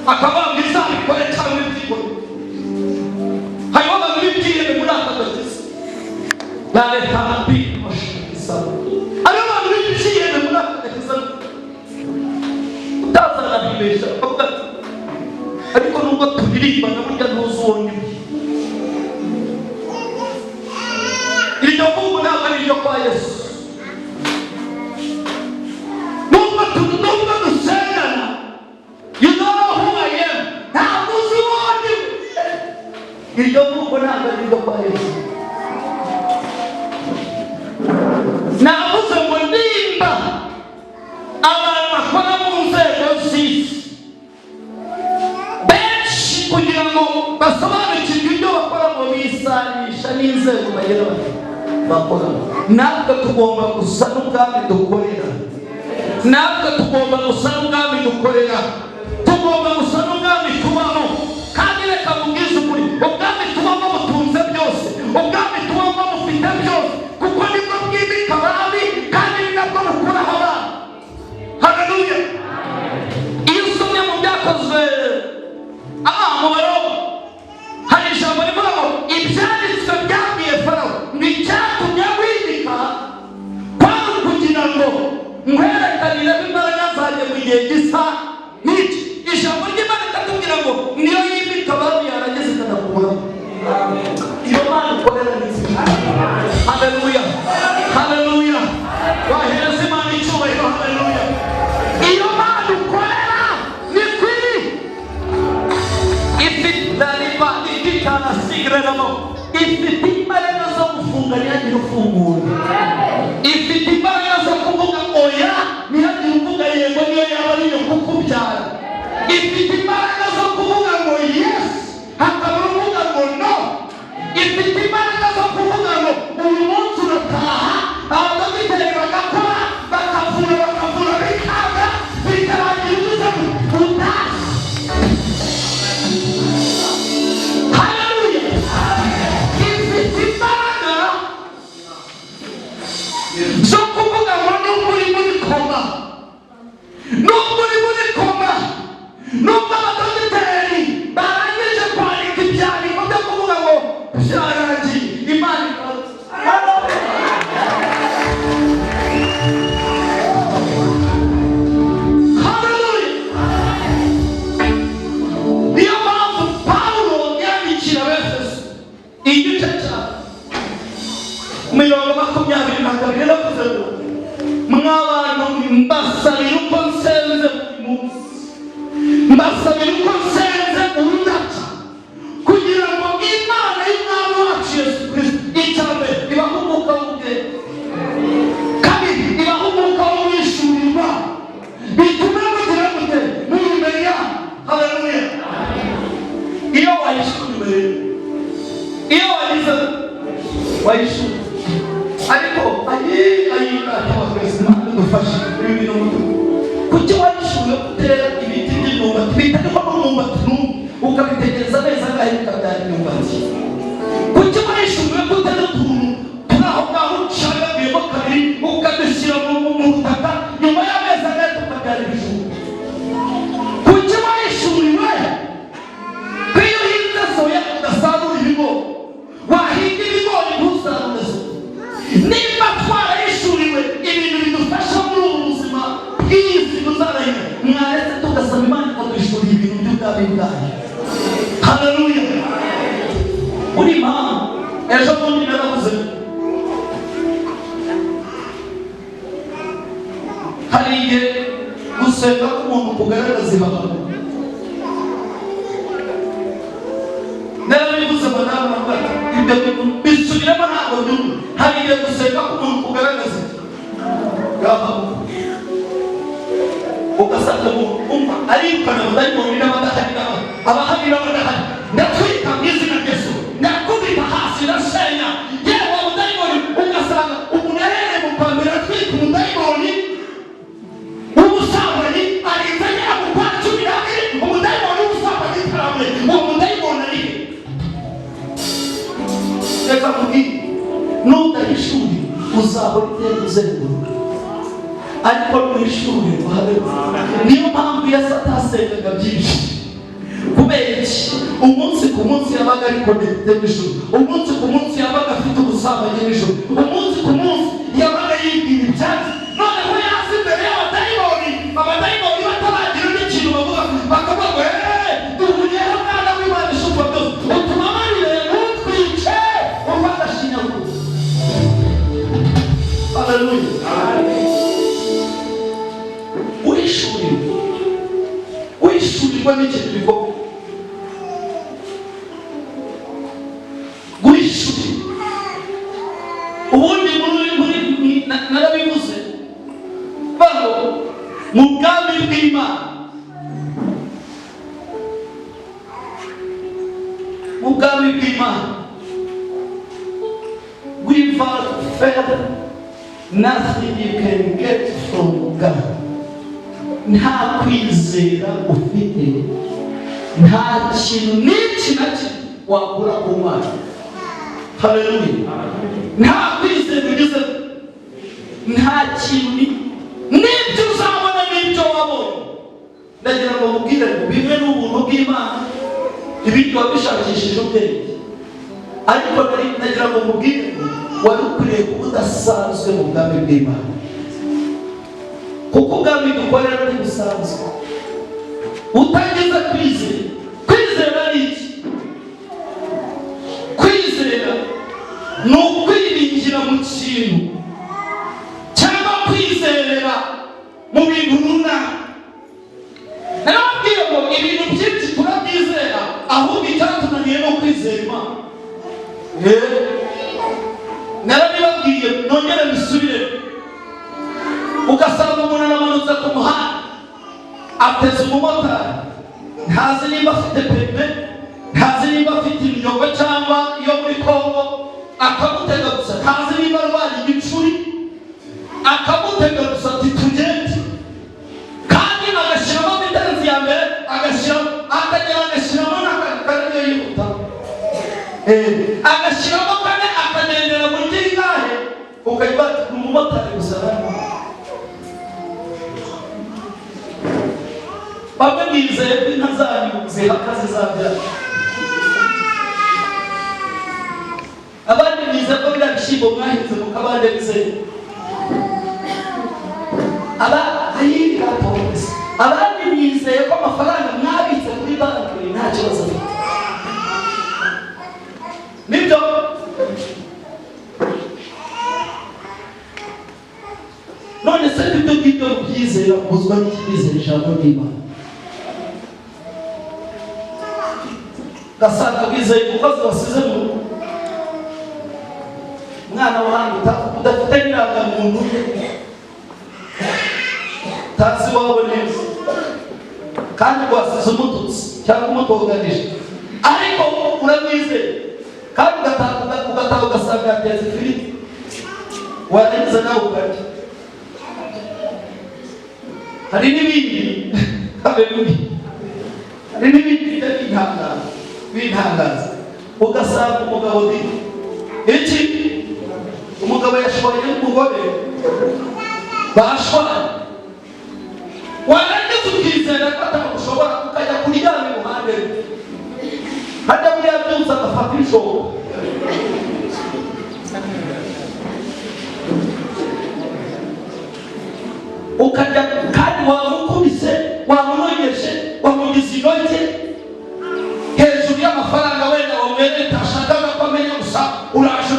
Akavuga ngo izabikore cyangwa ibyikore. Hariho abantu b'ibyihebe muri aka gakiza ba leta mbi. Hariho abantu b'ibyihebe muri aka gakiza, utazanabibesha bakavuga ati: "Ariko nubwo turirimba na burya ntuzi uwo ni we." Iryo vugo ntabwo ari iryo kwa Yesu. Nubwo dusengana, you don't know who I am, ntabwo uzi uwo ndi we. Iryo vugo ntabwo ari iryo kwa Yesu. Navuze ngo nimba abantu bakora mu nzego z'isi benshi, kugira ngo basobanukirwe ibyo bakora, ngo bisanisha n'inzego bagera bakora, natwe tugomba gusa n'ubwami dukorera. Natwe tugomba gusa n'ubwami dukorera, tugomba gusa n'ubwami tubamo. Kandi reka mubwize ukuri, ubwami tubamo butunze byose, ubwami tubamo bufite byose, kuko nibwo bwimika abami kandi ni nabwo bukuraho abami. Haleluya! Iyo usomye mu Byakozwe, aha mu Baroma, hari ijambo rivuga ngo ibyanditswe byabwiye Farawo ngo icyatumye wimika kwari ukugira ngo nkwerekaniremo imbaraga zanjye mu gihe gisa n'iki. Ijambo ry'Imana ikatubwira ngo niyo yimika abami, yarangiza ikanakuraho. Iyo Mana ukorera ni nziza. Haleluya, haleluya! Wahereza Imana icyubahiro. Haleluya! Iyo Mana ukorera ni kwiri ifite riba ikitana sigreramo, ifite imbaraga zo gufunga ntihagire ufungura, ifite imbaraga zo kuvuga oya ntihagire uvuga yego, niyo yaba ari iyo kukubyara. Ifite imbaraga zo kuvuga ngo yes, hakaba uvuga ngo no. Ifite imbaraga zo kuvuga ngo uyu munsi urataha. Abadogiteri bagakora, bakavura, bakavura, bikanga, bikarangira uvuze ngo utashye. Haleluya! Ifite imbaraga zo kuvuga ngo nubwo uri muri koma, nubwo uri muri koma, nubwo abadogiteri barangije kwandika ibyandiko byo kuvuga ngo byarangiye, Imana ikaba. Haleluya! Niyo mpamvu Pawulo yandikira Abefeso igice cya 22 yaravuze ngo: "Mwa bantu, mbasabira uko nsenze buri munsi, mbasabira uko nsenze urudaca, kugira ngo Imana y'Umwami wacu Yesu Kirisito, icya mbere, ibahe umwuka w'ubwenge, kabiri, ibahe umwuka w'umwishurirwa, bitume mugira mute? Mubimenya." Haleluya! Iyo wahishuriwe rero, iyo wagize wahishuriwe, ariko ayi ayi abakwezi, Imana idufashe ibi bintu mutu. Kuki wahishuriwe gutera ibiti by'imyumbati bitariho n'umwumbati n'umwe, ukabitegereza neza angahe bikabyara imyumbati? Kuki wahishuriwe gutera utuntu turi aho ngaho ucagaguyemo kabiri, ukadushyira mu butaka, nyuma y'amezi angahe tukabyara ibijumba? Kuki wahishuriwe ko iyo uhinze soya udasarura ibigori, wahinga ibigori ntusarure soya? Nimba twarahishuriwe ibintu bidufasha muri ubu buzima bw'iyi si buzarahira, mwaretse tugasaba Imana ikaduhishurira ibintu by'ubwami bwayo? Haleluya! Uri impamvu ejo bundi naravuze, hari igihe gusenga k'umuntu kugaragaza ibanga. Narabivuze, madamu aravuga ati: "Ibyo bintu bisubiremo, ntabwo byumva." Hari igihe gusenga k'umuntu kugaragaza iki ngaho, ugasanga umuntu umva arirukana abadayimoni n'abadahari, abahari n'abadahari: "Ndatwika mu izina rya Yesu, ndakubita hasi, ndasenya, yewe abadayimoni." Ugasanga umuntu yahereye mu kwa mbere atwika umudayimoni w'ubusambanyi, arinze agera mu kwa 12, umudayimoni w'ubusambanyi itaramure. Uwo mudayimoni ari he? Reka nkubwire, nudahishuri uzahora iteka uzenguruka, ariko nuhishurirwa. Haleluya! Niyo mpamvu Yesu atasengaga byinshi. Kubera iki? Umunsi ku munsi yabaga ari connecté n'ijuru, umunsi ku munsi yabaga afite ubusambanyi n'ijuru, umunsi ku munsi yabaga yibwira ibyatsi. Noneho yaza imbere y'abadayimoni, abadayimoni bataragira n'ikintu bavuga, bakavuga ngo: "Eee, duhuriyeho, mwana w'Imana isumba byose, utubabarire, ntutwice urw'agashinyaguro." Haleluya! Uhishurirwa, uhishurirwa n'ikintu gikomeye. Guhishurirwa ubundi muri narabivuze bano mu bwami bw'Imana, mu bwami bw'Imana, without faith nothing you can get from God. Nta kwizera ufite, nta kintu n'iki na kimwe wakura ku Mana. Haleluya! Nta kwizera ugize, nta kintu n'ibyo uzabona n'ibyo wabonye. Ndagira ngo mubwire ngo bimwe ni ubuntu bw'Imana, ibindi wabishakishije ubwenge. Ariko nagira ngo mubwire ngo wari ukwiriye kuba udasanzwe mu bwami bw'Imana, kuko ubwami dukorera ntibusanzwe utagize kwizera. Kwizera ni iki? Kwizera ni ukwiringira mu kintu cyangwa kwizerera mu bintu runaka. Narababwiye ngo ibintu byinshi turabyizera, ahubwo icyatunaniye ni ukwizera Imana. Narabibabwiye, nongere mbisubire. Ugasanga umuntu aramanutse ku muhanda, ateze umumotari, ntazi nimba afite permis, ntazi nimba afite imyogo cyangwa iyo muri Kongo, akamutega gusa. Ntazi nimba arwara igicuri, akamutega gusa ati: "Tugende." Kandi agashyiramo vitesse ya mbere, agashyiramo, akagera agashyiramo n'akandi kane niyo yihuta. Agashyiramo kane, akagendera muri kingahe, ukajya bati ni umumotari gusa. Barimo bamwe mwizeye ko inka zanyu zihaka zizabyara, abandi mwizeye ko biriya bishyimbo mwahinze mu kabande bizeye, aba ayiri gatonze, abandi mwizeye ko amafaranga mwabitse kuri banki nta kibazo afite. Nibyo. None se ibyo ngibyo byizera buzwa n'ikizera ijambo ry'Imana? Ugasanga wizeye umukozi wasize mu rugo, umwana w'ahandi udafite n'irangamuntu ye, utazi iwabo neza, kandi wasize umututsi cyangwa umutoganije, ariko uramwizeye, kandi ugataha ugasanga yatetse ifiriti, warangiza nawe ukarya. Hari n'ibindi, haleluya, hari n'ibindi bijya bintangaza, bintangaza. Ugasanga umugabo di iki, umugabo yashwanye n'umugore, bashwanye, warangiza ukizera ko atagushobora, ukajya kuryama iruhande rwe. Hajya buriya byose, agafata ishoka. Ukajya kandi wamukubise, wamunogeje, wamugize inoge hejuru y'amafaranga wenda wamwereka ashakaga ko amenya gusa. Uraje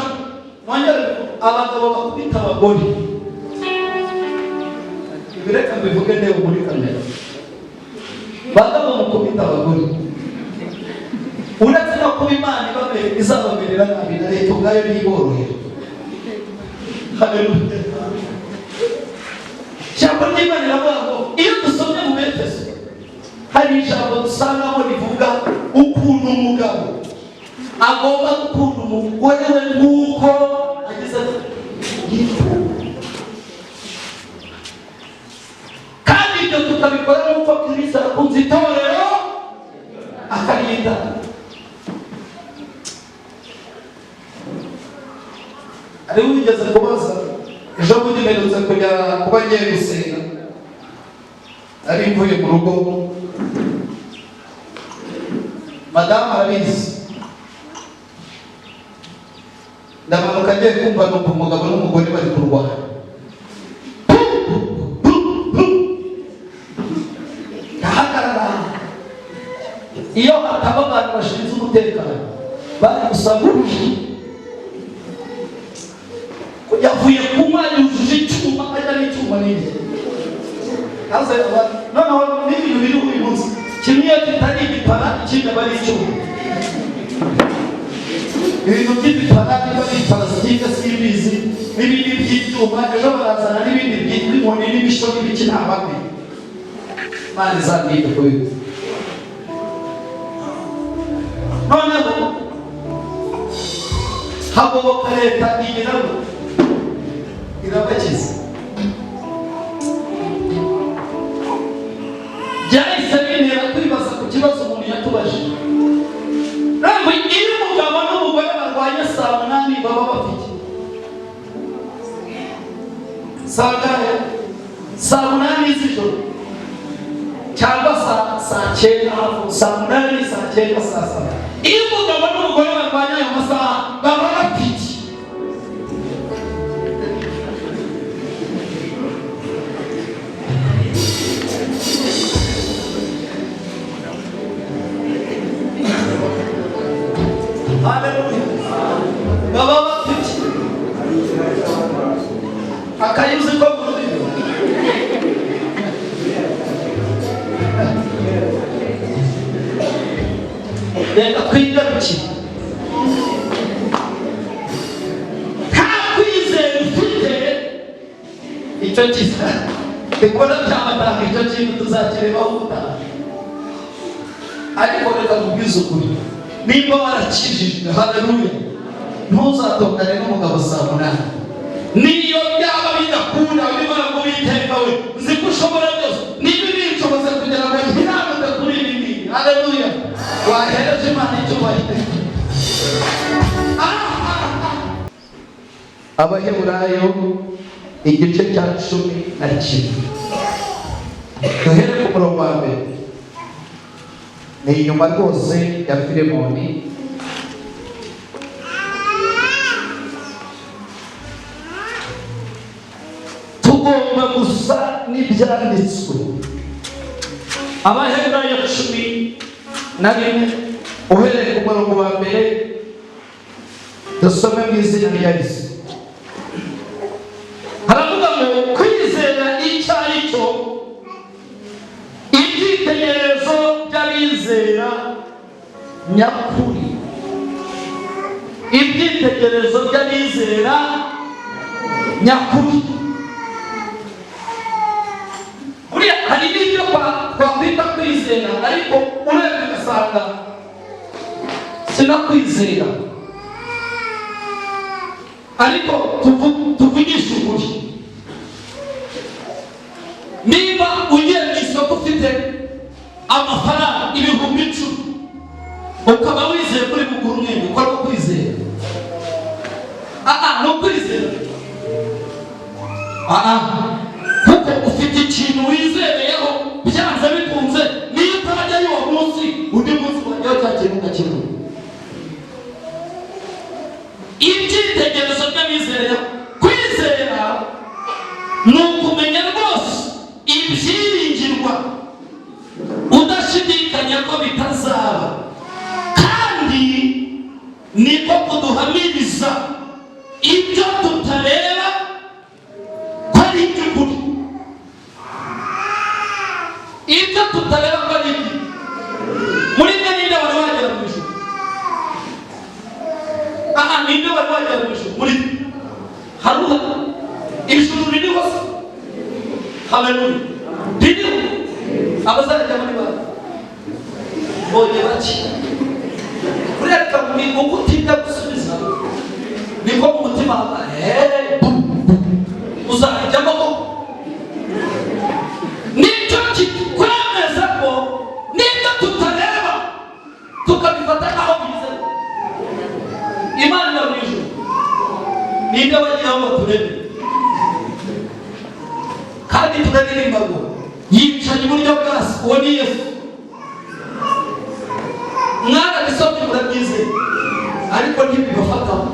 nongere, abagabo bakubita abagore, ibi reka mbivuge ndeba muri kamera. Bagabo mukubita abagore, uretse no kuba Imana izabamerera nabi, na leta ubwayo ntiborohera. Haleluya! Ijambo ry'Imana riravuga ngo, iyo dusomye mu Befeso, hari ijambo dusangamo rivuga ukuntu umugabo agomba gukunda umugore we nk'uko agize yikunda, kandi ibyo tukabikora nk'uko Kristo yakunze itorero akaryita. Hariho wigeze kubaza ejo bundi, mperutse kujya kuba ngiye gusenga, nari mvuye mu rugo. Madamu arabizi. Ndamanuka, ngiye kumva numva umugabo n'umugore bari kurwana. Ndahagarara. Iyo hataba abantu bashinzwe umutekano, bari gusa gutya. Yavuye kunywa, yujuje icyuma, ajya n'icyuma n'ibye. Noneho n'ibintu biri uyu munsi, kimwe iyo kitari igipara, ikindi aba ari icyuma. Ibintu by'ibipara, niba ari parasitike simbizi, n'ibindi by'ibyuma, ejo barazana n'ibindi byitwa inkoni n'ibisho n'ibiki, ntabamwe. Imana izabwite kubizi. Noneho hagoboka leta, igira ngo irabakiza. Byahise bintera kwibaza ku kibazo umuntu yatubajije. Ntabwo iyo umugabo n'umugore barwanye saa 8, baba bafite saa ngahe? Saa 8 z'ijoro cyangwa saa 9, hafi saa 8, saa 9, saa 7. Iyo umugabo n'umugore barwanye ayo masaha, baba bafite Haleluya. Baba bafite akayuzi ko mu rurimi. Reka twigarukire. Nta kwizera ufite, icyo kiza ndikubona cyabatanga, icyo kintu tuzakirebaho ubutaha. Ariko reka nkubwize ukuri, nimba warakijijwe, haleluya, ntuzatongane n'umugabo saa 8. Niyo byaba bidakunda, ubibona ngo Uwiteka we, nzi ko ushobora byose, niba ibinshoboze kugira ngo nkiranuke kuri ibi ngibi. Haleluya! Wahereje Imana icyubahiro. Abaheburayo igice cya 11, duhere ku murongo wa mbere. Ni inyuma rwose ya Filemoni. Tugomba gusa n'ibyanditswe. Abaheburayo 11, uhereye ku murongo wa mbere, dusome mu izina rya Yesu. Haravuga ngo kwizera icyo ari cyo, ibyitegererezo by'abizera nyakuri, ibyitegererezo by'abizera nyakuri. Buriya hari n'ibyo twakwita kwizera, ariko urebye ugasanga sinakwizera. Ariko tuvugishe ukuri, niba ugiye mu isoko ufite amafaranga 10,000, ukaba wizeye kuri bugura umwenda, ukora ukwizera? Aha ni ukwizera aha, kuko ufite ikintu wizereyeho. Byanze bikunze, niyo utajyayo uwo munsi, undi munsi wajyayo, cya kintu ukakibona. Ibyitegererezo by'abizera: kwizera ni ukumenya rwose ibyiringirwa, udashidikanya ko bitazaba, kandi niko kuduhamiriza ibyo tutareba ko ari iby'ukuri. Ibyo tutareba ko ari iby'ukuri. Muri mwe ninde wari wagera mu ijuru? Aha, ninde wari wagera mu ijuru muri mwe? Hari uhari? Ijuru ririho se? Haleluya, ririho. Abazajya muri bane mbonye bake. Buriya reka uko utinda gusubiza, niko mu mutima uzajyamo koko. Nicyo kikwemeza ko n'ibyo tutareba tukabifata nk'aho bize. Imana iba mu ijuru, ninde wagira ngo turebe? Kandi turaririmba ngo yicaye iburyo bwa Se, uwo ni Yesu. Mwarabisomye, murabyizeye, ariko ntibibafataho.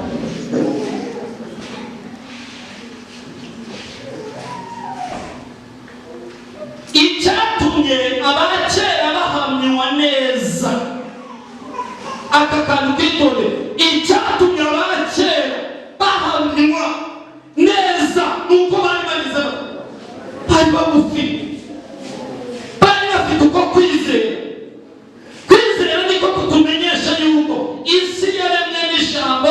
Icyatumye abakera bahamywa neza, aka kantu kitonde, icyatumye abakera bahamywa neza nuko bari bageze, bari bagufi, bari bafite uko kwizera. Kwizera niko kutumenyesha yuko isi yaremwe n'ijambo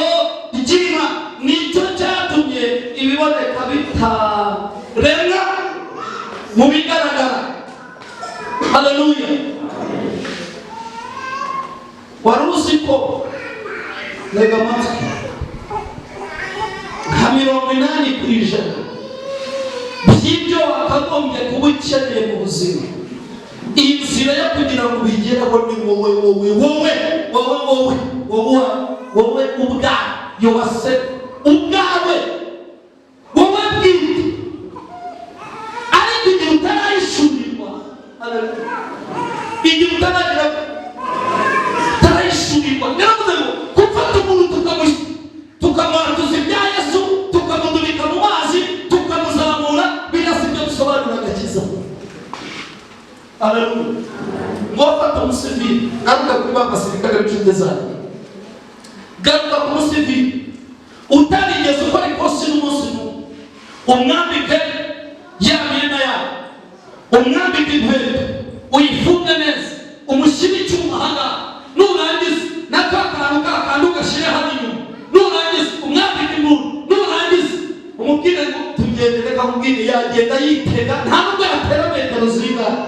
ry'Imana. Nicyo cyatumye ibiboneka bitaremwa mu bigaragara. Haleluya! Wari uzi ko, ntega amatwi, nka 80% by'ibyo wakagombye kuba ukeneye mu buzima, inzira yo kugira ngo ubigereho ni wowe, wowe, wowe, wowe, wowe, wowe, wowe ubwawe, yourself, ubwawe, wowe bwite. Ariko igihe utarahishurirwa, igihe utaragira, utarahishurirwa, naravuze ngo gufata umuntu tukamwatuza ibya Yesu, tukamudubika mu mazi, tukamuzamura, birasa ibyo bisobanura agakiza. Haleluya! Ngo fata umusivili, garuka kuri ba basirikare b'inshuti zanjye, garuka ku musivili utarigeze ukora ikosi n'umunsi n'umwe, umwambike ya myenda yawe, umwambike inkweto, uyifunge neza, umushyire icyuma ahangaha, nurangiza na ka kantu ka kandi ugashyire hano inyuma, nurangiza umwambike imbunda, nurangiza umubwire ngo tugende. Reka mubwire, yagenda yitega, nta nubwo yatera metero zingana.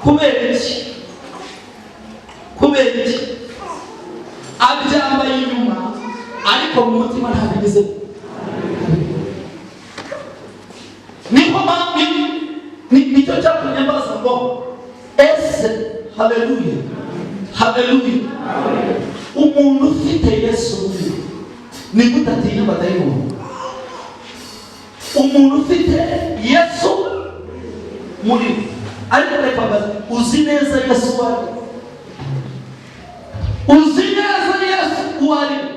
Kubera iki? Kubera iki? Abyambaye inyuma, ariko mu mutima ntabigeze. Niho mpamvu, nicyo cyatumye mbaza ngo ese, haleluya, haleluya, umuntu ufite Yesu muri we ni gute atinya abadayimoni? Umuntu ufite Yesu muri we, ariko reka mbaze, uzi neza Yesu uwo ari we? Uzi neza Yesu uwo ari we?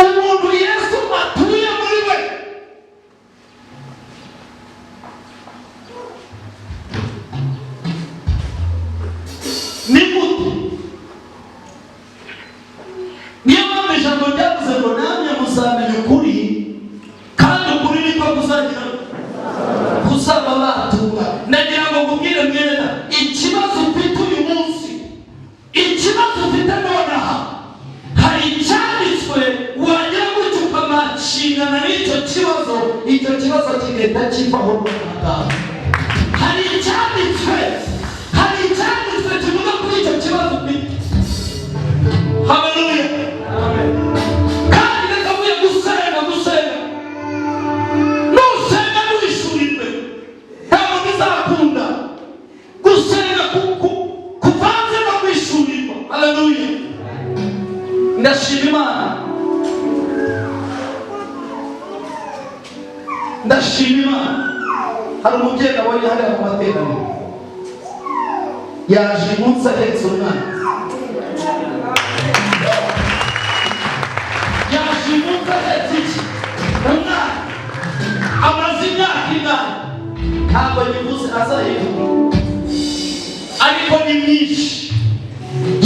Umuntu Yesu atuye muri we, ni gute? Niyo mpamvu ijambo ryavuze ngo namwe muzamenya ukuri, kandi ukuri niko kuzagira kuzaba batura. Nagira ngo nkubwire mwene, ikibazo ufite uyu munsi, ikibazo ufite nonaha, hari icyanditswe wagira gutyo ukamacingana n'icyo kibazo, icyo kibazo kigahita kivaho nonaha. Hari icyanditswe, hari icyanditswe kivuga kuri icyo kibazo ufite. Haleluya! Kandi reka mvuye gusenga, gusenga, nusenga ntuhishurirwe, ntabwo bizakunda. Gusenga kuvanze no guhishurirwa. Haleluya! Ndashima Imana, ndashima Imana. Hari umubyeyi nabonye hariya mu materaniro, yaje umunsi ahetse umwana, yaje umunsi ahetse iki? Umwana amaze imyaka 8, ntabwo nyivuze, azayivuga, ariko ni myinshi.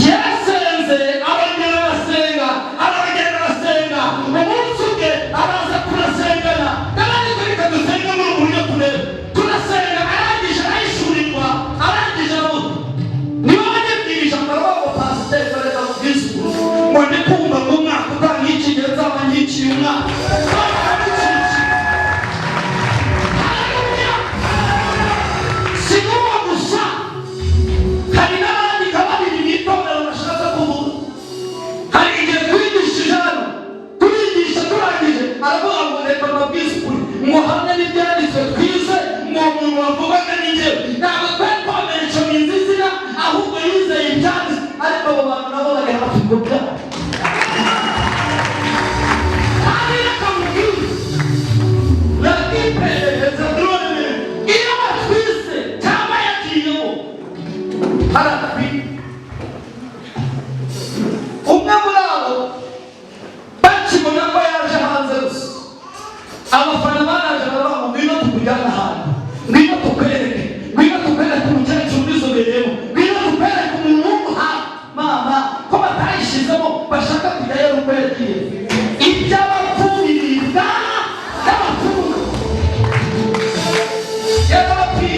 Yasenze, arongera arasenga, arongera arasenga, umunsi umwe araza turasengana, n'abandi reka dusenge muri ubu buryo, turebe, turasenga, arangije arahishurirwa, arangije aravuga, niba banyibwirije aravuga ngo pasiteri, bareka mubwize ukuri, ngo ndi kumva ngo umwaka utaha nk'iki gihe nzaba nkiciye umwana. Baramucikiye. Haleluya! Si n'uwo gusa, hari n'abandi nka babiri mu itorero bashaka kuvuga.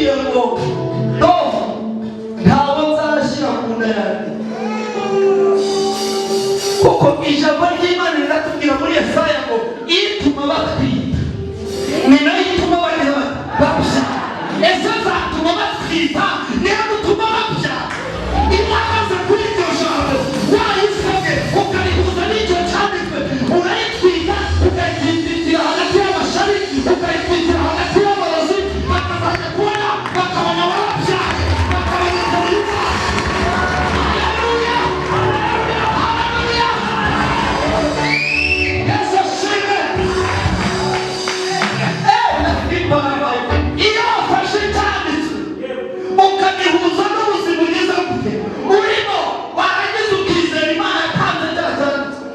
Yarambwiye ngo do ntabwo nzashyira ku nda yanjye, kuko ijambo ry'Imana riratubwira muri Yesaya ngo ituma batwita ni nayo ituma bagira babyara. Ese zatuma batwita niyo gutuma babyara? Iyo uhagaze kuri iryo jambo wayisabye ukarihuza n'icyo cyanditswe, urayitwita, ukayitwikira hagati y'amashami, ukayitwikira hagati y'amarozi, bakazajya kubona bakabona warabyaye, bakabona kabiri. Haleluya, haleluya, Yesu ashimwe. Iyo wafashe icyanditswe ukagihuza n'ubuzima ugeze gute urimo, warangiza ukizera Imana yatanze cya cyanditswe.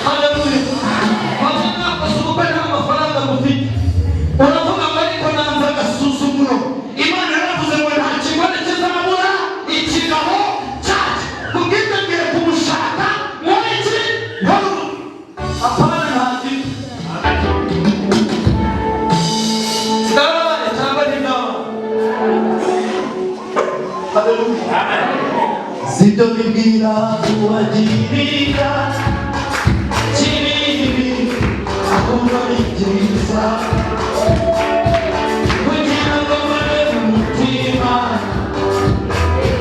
Haleluya. Bamwe mwakoze ubukwe nta mafaranga mufite, uravuga ngo ariko nanze agasuzuguro. Imana yaravuze ngo nta kigore kizabura ikigabo cyacyo. Kubw'ibyo ngiye kumushaka muri iki nkora apana nta gito. Ndababaye cyangwa ntindababaye? Haleluya. Sibyo bibwira kubagirira kibibi, ahubwo ni byiza kugira ngo mbone umutima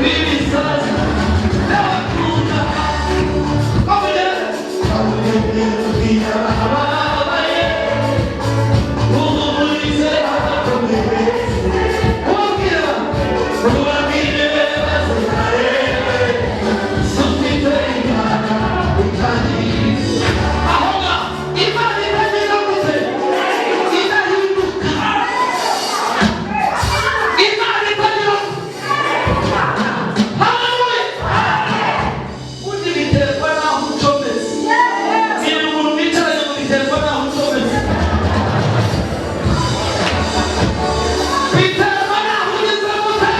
w'ibisazi n'abakunda ababaye, uhumurize abakomeretse, ubabwira, ubabwire maze barebe ufite Imana itagira aho ngaho. Imana itagira gute? Idahinduka. Imana itagira. Haleluya. Undi biterwa n'aho ucometse. Niba umuntu mwicaranye ngo biterwa n'aho ucometse, biterwa n'aho ugeze gute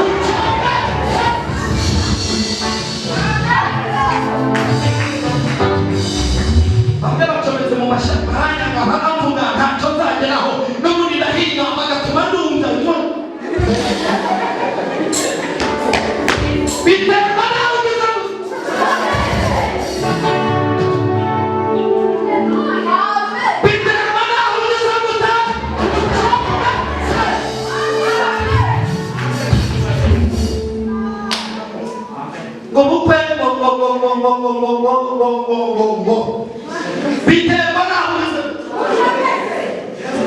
ucometse. Bamwe bacometse mu mashyamba baranyanga, baramvuga, ntacyo nzageraho n'ubundi, ndahinga bagatuma ndumva. Biterwa n'aho ugeze. Biterwa n'aho ugeze gute ucometse. Ngo bukwe ngo ngo ngo ngo ngo ngo ngo ngo ngo ngo ngo ngo biterwa n'aho ugeze.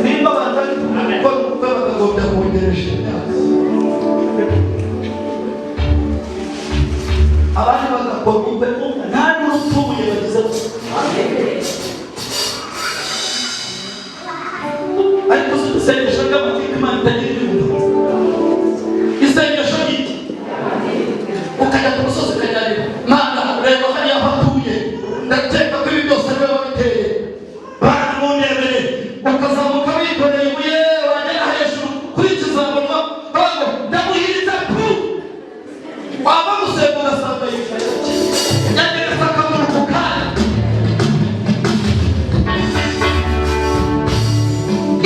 Nimba batari gukora ubukwe bakagombye kongeresha imyaka, abandi bagakora ubukwe nta n'urupfuye bagize. Ariko si isengesho ry'amateka Imana itagira ibyo. Isengesho ni iki? Ukajya ku musozi ukajya, Mana, reba hariya aho atuye, ndakeka ko ibi byose ariwe wabiteye, Bana mundebere. Ukazamuka wikoreye ibuye, wagera hejuru kuri kizabonwa ngo ndamuhiritse pu, wava gusenga ugasanga yicaye yageretse akaguru ku kandi.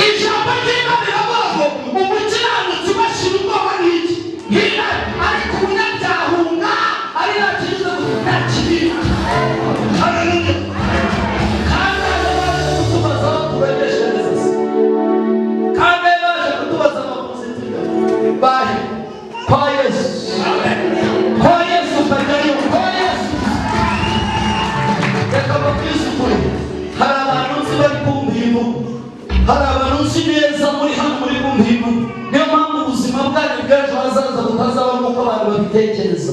Ijambo ry'Imana riravuga ngo umukiranutsi bashira ubwoba n'iki? Nk'intare. Ariko umunyabyaha ahunga ari nta kigize, nta kibi. Haleluya. Kandi baje kutubaza aho tubageshereza, kandi baje kutubaza abavuzi bahe kwa Yesu, kwa Yesu ukajyayo, kwa Yesu. Reka mbabwize ukuri, hari abantu nzi bari kumva imvugo, hari abantu nzi neza muri hano muri kumva imvugo. Niyo mpamvu ubuzima bwanyu bw'ejo hazaza butazaba nk'uko abantu babitekereza.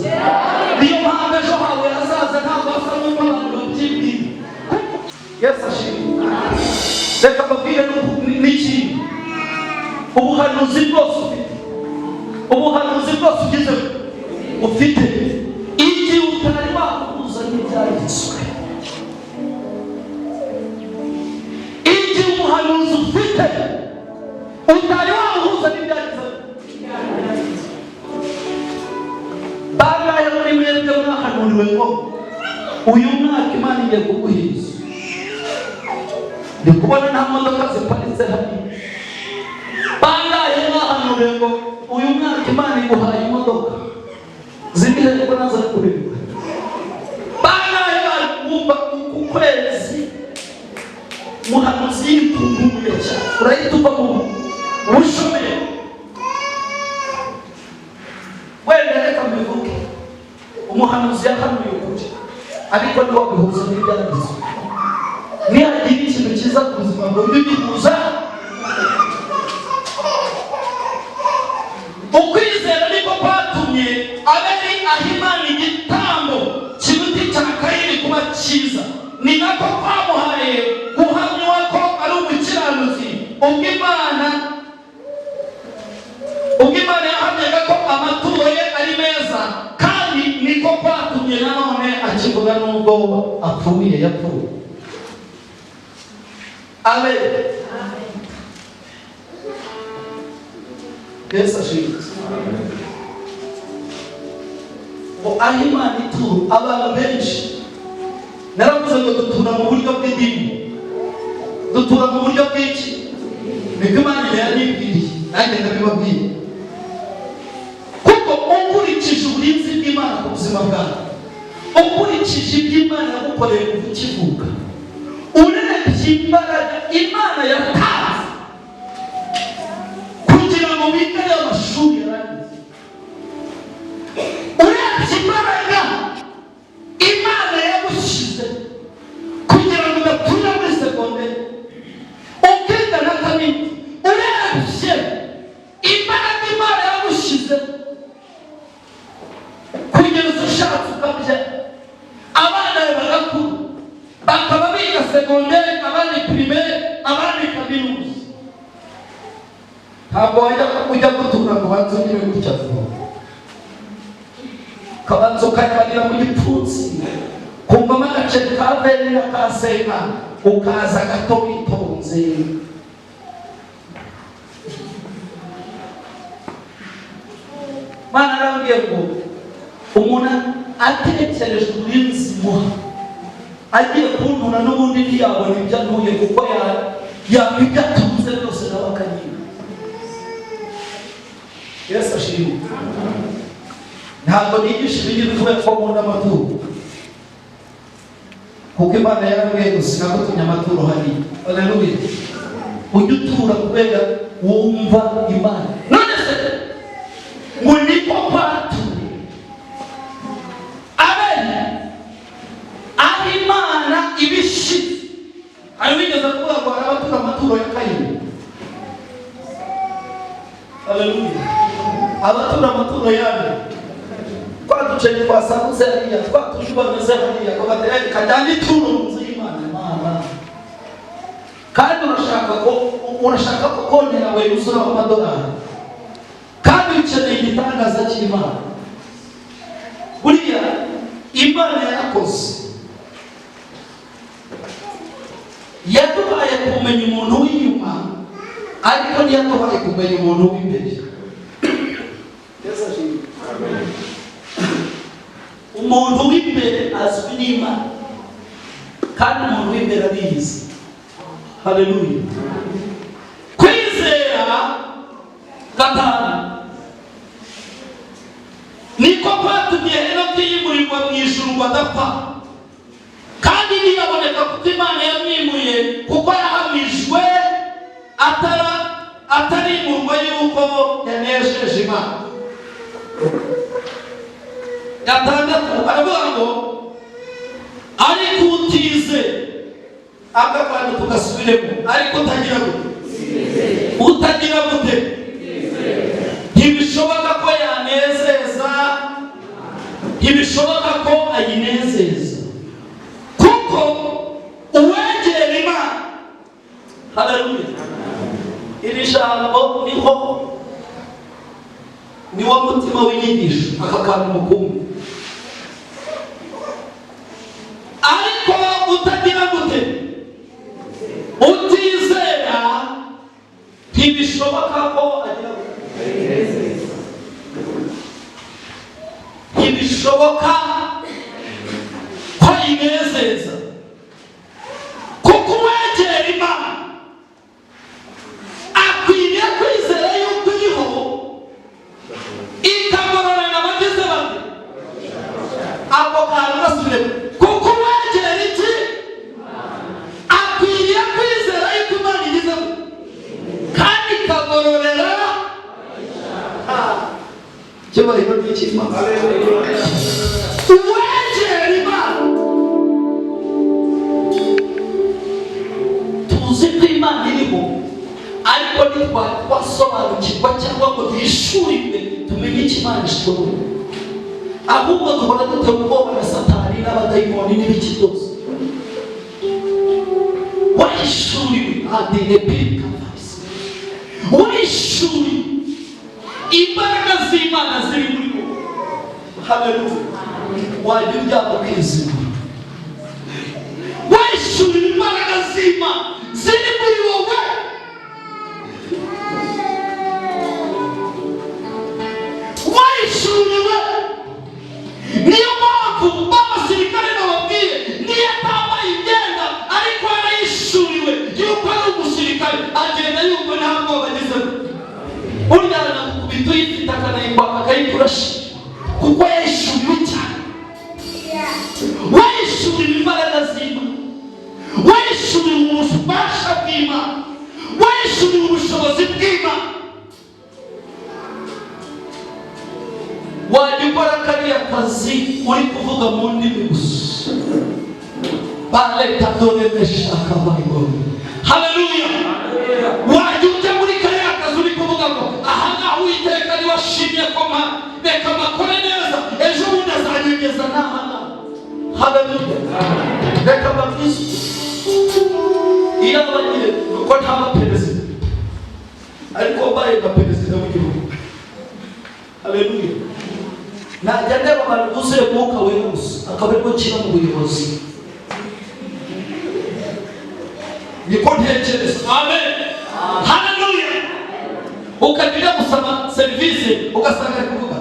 Niyo mpamvu ejo hawe hazaza ntabwo hasa nk'uko abantu babyibwira. Yesu ashimwe. Reka mbabwire n'ikindi: ubuhanuzi bwose ufite, ubuhanuzi bwose ugize ufite, igihe utari wahuza n'ibyanditswe, igihe umuhanuzi ufite utari wahuza n'ibyanditswe. Bangahe muri mwebwe mwahanuriwe ngo uyu mwaka Imana igiye kuguhiza? Ndi kubona nta modoka ziparitse hariya. Bangahe mwahanuriwe ngo uyu mwaka Imana iguhaye imodoka ziri hehe ko naza kureba? Bangahe bumva uku kwezi muhanuzi yikunkumye cyane, urahita uva mu bushomeri? Wenda reka mbivuge, umuhanuzi yahanuye ukuri, ariko ntiwabihuza n'ibyanditswe. Nihagira ikintu cyiza ku buzima bwawe, ujye ugihuza. Ukwizera niko kwatumye Abeli aha Imana igitambo kiruta icya Kayini kuba cyiza, ni nako kwamuhaye guhamywa ko ari umukiranutsi, ubwo Imana yahamyaga ko amaturo ye ari meza, kandi niko kwatumye nanone akivuga n'ubwo apfuye, yapfuye. Abeli. Yesu ashimwe. Ngo aho Imana ituro, abantu benshi naravuze ngo dutura mu buryo bw'idini, dutura mu buryo bw'iki? Niko Imana yanyibwiriye, nanjye ndabibabwiye, kuko ukurikije uburinzi bw'Imana ku buzima bwawe, ukurikije ibyo Imana yagukoreye kuva ukivuka, urebye imbaraga Imana yatanze kugira ngo wige ayo mashuri yarangize, urebye imbaraga Imana yagushyize kugira ngo udatura muri segonderi ukiga na kaminuza, urebye imbaraga Imana yagushyize kugeza ushatse ukabyara, abana bawe bagakura bakaba biga segonderi, abandi primaire, abandi kaminuza, ntabwo wajya ujya gutura ngo ubanze ugire gutya vuba, ukabanza ukayabarira mu gipfunsi, kumvamo agaceri ka veni na ka seka, ukaza gato witonze. Mana arambwiye ngo umuntu atekereje uburinzi muha agiye kuntura, n'ubundi ntiyabona ibyo antuye, kuko yaba ibyo atunze byose nawe akayiba. Yesu ashimwe. Ntabwo nigisha ibingibi kubera ko nkunda amaturo, kuko Imana yarambwiye ngo sinagutumye amaturo hariya. Haleluya. Ujye utura kubera wumva Imana. None se ngo niko kwatumye Abeli aho Imana ibishize? Hari wigeze kuvuga ngo hari abatura amaturo ya Kayini? Haleluya. Abatura amaturo yabo twa duceri twasagutse hariya, twa tundi bameze hariya, ko batera kajyana ituro mu nzu y'Imana. Imana, kandi urashaka ko konti yawe yuzuraho amadolari, kandi ukeneye igitangaza cy'Imana. Buriya Imana yarakoze, yaduhaye kumenya umuntu w'inyuma, ariko ntiyaduhaye kumenya umuntu w'imbere. Yesu ashimwe. Umuntu w'imbere azwi n'Imana, kandi umuntu w'imbere ariyizi. Haleluya. Kwizera gatanu niko kwatumye Henoki yimurirwa mu ijuru ngo adapfa, kandi ntiyaboneka kuko Imana yamwimuye, kuko yahamijwe atarimurwa yuko yanesheje Imana. Gatandatu aravuga ngo ariko utize, aka kantu tugasubiremo, ariko utagira gute? Utagira gute? Ntibishoboka ko yanezeza, ntibishoboka ko ayinezeza, kuko uwegera Imana. Haleluya. Iri jambo niho niwo mutima w'inyigisho, aka kantu mukumva. Ariko utagira gute? Utizera, ntibishoboka ko agira gute? Ntibishoboka ko ayinezeza, kuko uwegera Imana akwiriye kwizera. cy'Imana. Uwegera Imana, tuzi ko Imana iriho, ariko ntitwari twasobanukirwa cyangwa ngo duhishurirwe tumenye icyo Imana ishoboye. Ahubwo duhora dutewe ubwoba na Satani n'abadayimoni n'ibiki byose. Wahishuriwe adenepikavasi, wahishuriwe imbaraga z'Imana ziri muri wowe. Haleluya! Wajya uryama ukizigura. Wahishuriwe imbaraga z'Imana ziri muri wowe. Wahishuriwe. Niyo mpamvu b'abasirikare bababwiye, niyo atambaye imyenda ariko yarayishuriwe yuko ari umusirikare, agenda yumva nta bwoba agezemo. Burya aranamukubita uyifite akanayikwaka akayikurasha, kuko yayishuriwe cyane. Wayishuriwe imbaraga z'Imana, wayishuriwe ububasha bw'Imana, wayishuriwe ubushobozi bw'Imana. Wajya ukora kariya kazi uri kuvuga mu ndimi gusa baletadoremeshakabayigori. Haleluya! Wajya ujya muri kariya kazi uri kuvuga ngo aha ngaha Uwiteka niwe ashimye ko mpa, reka makore neza, ejo bundi azanyongeza n'aha ngaha. Haleluya! Reka mbabwize, iyo abagiye kuko ntaba perezida, ariko mbaye nka perezida w'igihugu, haleluya, najya ndeba abantu buzuye Mwuka Wera gusa, akaba ariko nshyira mu buyobozi. Niko ntekereza. Amen, haleluya! Ukajya ujya gusaba serivisi ugasanga ari kuvuga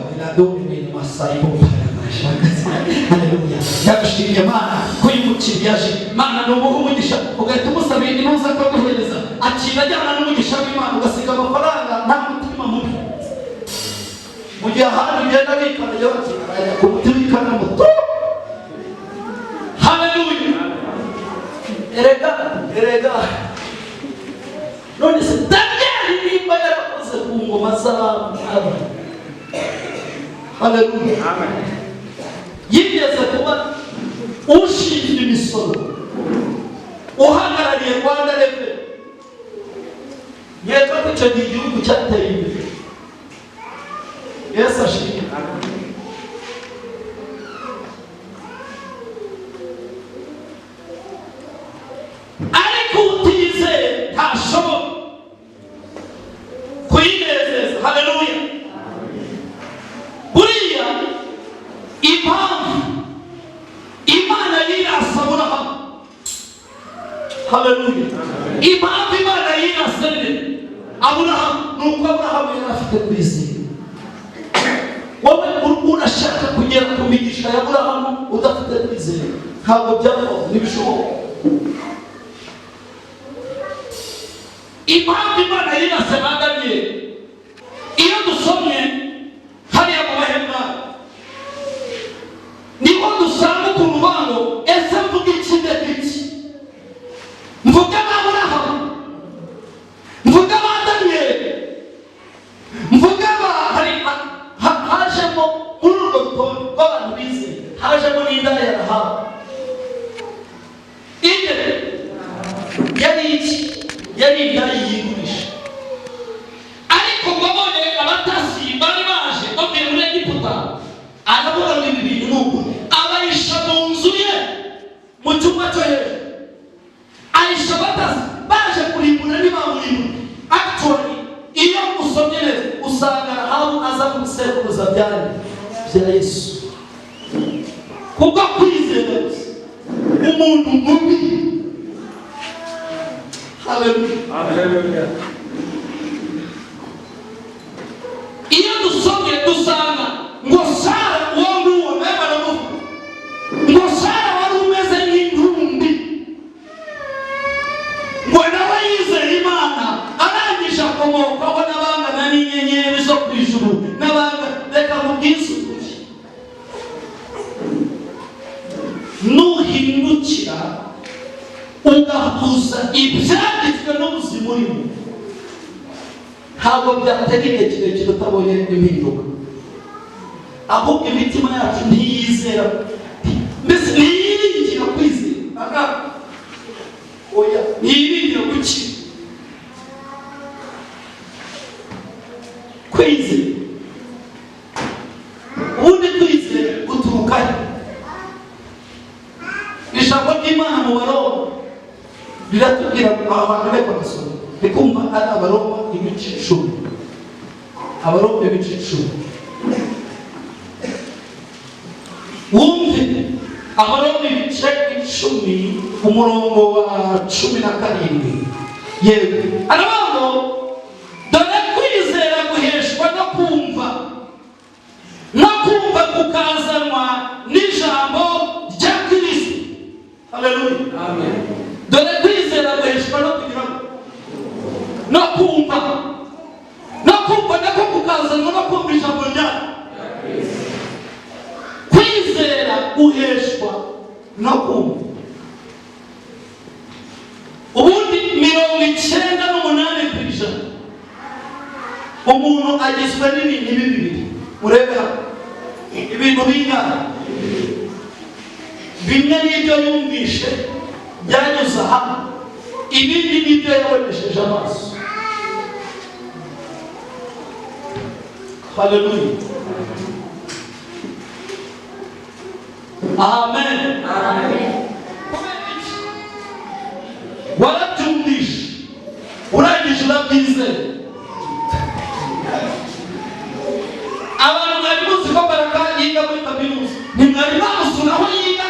haleluya, ndagushimiye Mana ko uyu mukiriya aje, Mana ni ubuhe umugisha. Ugahita umusaba intuza akaguhereza, akira ajyana n'umugisha w'Imana, ugasiga amafaranga nta mutima mubi. Mu gihe ahandi ugenda wikoreye bati arajya ku muti w'ikaramu tu. Haleluya! Erega erega, none se Daniyeli nimba yarakoze ku ngoma z'abami, haleluya, yigeze kuba ushinzwe imisoro, uhagarariye Rwanda Revenue, nkeka ko icyo gihe igihugu cyateye imbere. Yesu ashimwe. Ariko utizeye ntashobora kuyinezeza. Haleluya! Buriya impamvu Imana yirasa Aburahamu, haleluya, impamvu Imana yirase Aburahamu ni uko Aburahamu yari afite kwizera. Wowe urashaka kugera ku migisha ya Aburahamu udafite kwizera, ntabwo byavaho, ntibishoboka. Impamvu Imana yirase ba Daniyeli, iyo dusomye hariya mu Baheburayo niho dusanga ukuntu uvuga ngo ese mvuga iki, ndeka iki? Mvuge ba Aburahamu, mvuge ba Daniyeli, mvuge ba hari hajemo muri urwo rutonde rw'abantu bizeye, hajemo n'indaya ya Rahabu. Inde yari iki? Yari indaya yigurisha. Ariko ngo abonye abatasi bari baje bavuye muri Egiputa, aravuga ngo ibi bintu ni ukuri. Abahisha mu nzu ye mu cyumba cyo hejuru, ahisha abatasi baje kurimbura ntibamurimbura. Actually, iyo usomye neza usanga Rahabu aza mu bisekuruza byari bya Yesu kubwo kwizera gusa. Umuntu mubi. Haleluya! Iyo dusomye dusanga ngo Sara uwo nguwo nawe baramuvuga ngo Sara wari umeze nk'intumbi, ngo nawe yizeye Imana, arangije akomokwaho n'abangana n'inyenyeri zo ku ijuru n'abanga. Reka mubwize ukuri, nuhindukira ugahuza ibyanditswe n'ubuzima urimo, ntabwo byatera igihe kirekire utabonye impinduka. Ahubwo imitima yacu ntiyizera, mbese ntiyiringira kwizera. Aha, oya, ntiyiringira gukira, kwizera. Ubundi kwizera guturuka he? Ijambo ry'Imana mu Baroma riratubwira ngo aba bantu reka basome, ndikumva ari Abaroma ibice 10, Abaroma ibice 10. Wumve Abaroma ibice 10, umurongo wa 17. Yego, aravuga ngo dore kwizera guheshwa no kumva, no kumva kukazanwa n'ijambo rya Kristo. Haleluya. Amen. Dore kwizera guheshwa no kugira ngo no kumva, no kumva nako kukazanwa no kumva ijambo rya kwizera guheshwa no kumva. Ubundi 98% umuntu agizwe n'ibintu bibiri. Murebe hano, ibintu bingana bimwe n'ibyo yumvishe byanyuze aha, ibindi n'ibyo yabonesheje amaso. Haleluya, amen. Kubera iki? Warabyumvishe, urangije urabyizera. Abantu mwari muzi ko Baraka yiga muri kaminuza, ntimwari bamusura aho yiga.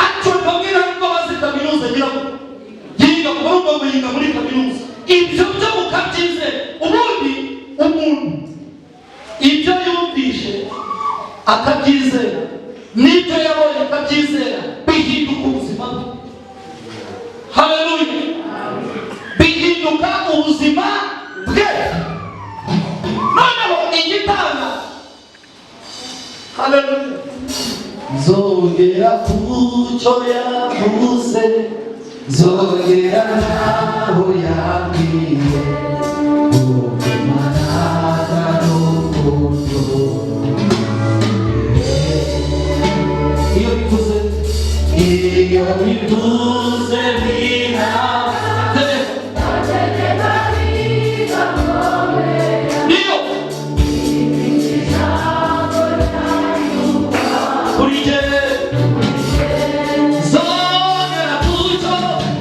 Actually bamwe ntabwo bazi kaminuza agira ngo yiga, urumva ngo yiga muri kaminuza. Ibyo byo mukabyizera. Ubundi umuntu ibyo yumvishe akabyizera n'ibyo yabonye akabyizera bihinduka ubuzima bwe. Haleluya, bihinduka ubuzima bwe. Noneho igitanga, haleluya, nzongera ku cyo yavuze, nzongera naho yambwiye, ubimana n'urukundo. Iyo bivuze, iyo bivuze birategeka. Niyo kuri jye nzongera ku cyo,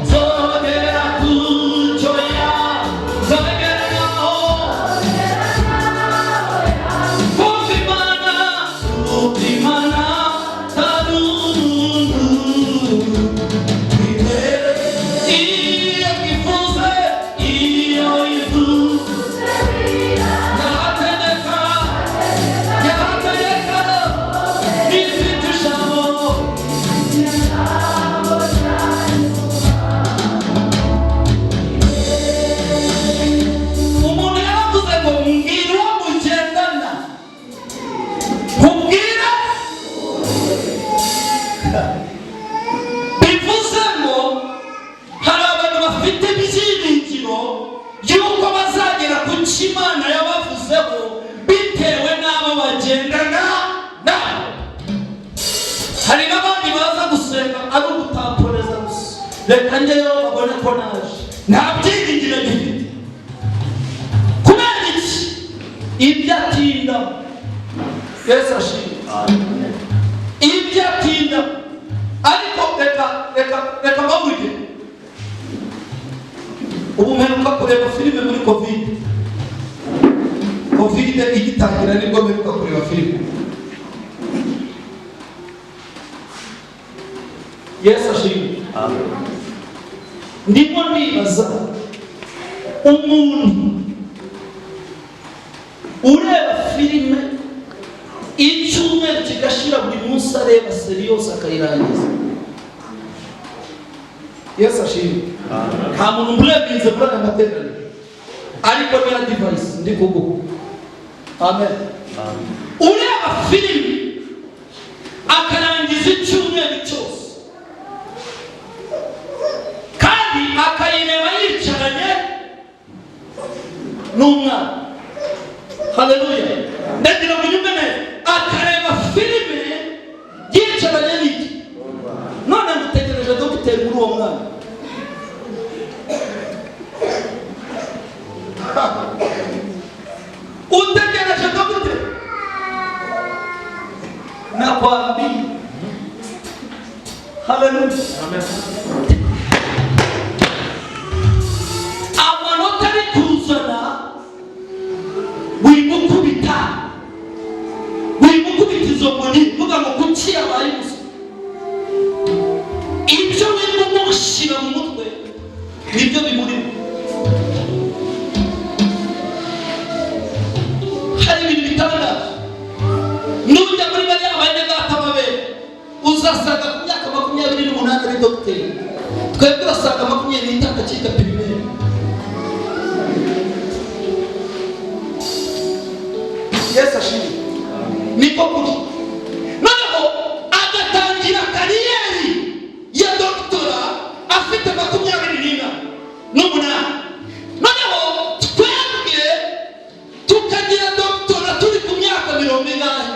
nzongera ku cyo ya, nzongera naho kumva Imana, kumva Imana tarundu. Iyo ivuze, iyo ivuze yahategeka, yahategeka, ifite ijambo. Umuntu yaravuze ngo mbwira uwo mugendana nkubwire. Bivuze ngo hari abantu bafite ibyiringiro y'uko bazagera ku cyo Imana yabavuzeho bitewe n'abo bagendana nabo. Hari n'abandi baza gusenga ari ugutamporeza gusa, reka njyeyo babone ko naje, nta byiringiro gifite. Kubera iki? Ibyo atinda. Yesu ashimwe. Ibyo atinda. Ariko reka reka reka mbavuge, ubu mperuka kureba filime muri Covid. Covid igitangira nibwo mperuka kureba filime. Yesu ashimwe. Ndimo nibaza umuntu ureba filime icyumweru kigashira, buri munsi areba seri yose akayirangiza. Yesu ashimwe. Nta muntu mburebinze muri aya materaniro, ariko ni advice ndi kuguha. Amen. Ureba filime akarangiza icyumweru cyose, kandi akayireba yicaranye n'umwana. Haleluya, ndagira ngo unyumve neza. Akareba Utegereje dogiteri, nakwambia. Haleluya. Amanota ari kuzana, wimukubita, wimukubita izo nkoni, vuga ngo kuki yabaye umuswa. Ibyo wirimo mushyira mu mutwe nibyo bimurimo. Hari ibintu bitangaje. Nujya muri bariya bane data babere, uzasanga ku myaka 28 ari dogiteri. Twebwe urasanga 25 akiga primaire. Yesu ashimwe. Niko kuri. Noneho agatangira carrière ya doctorat afite 28. Noneho twebwe tukagira doctorat turi ku myaka mirongo ingahe?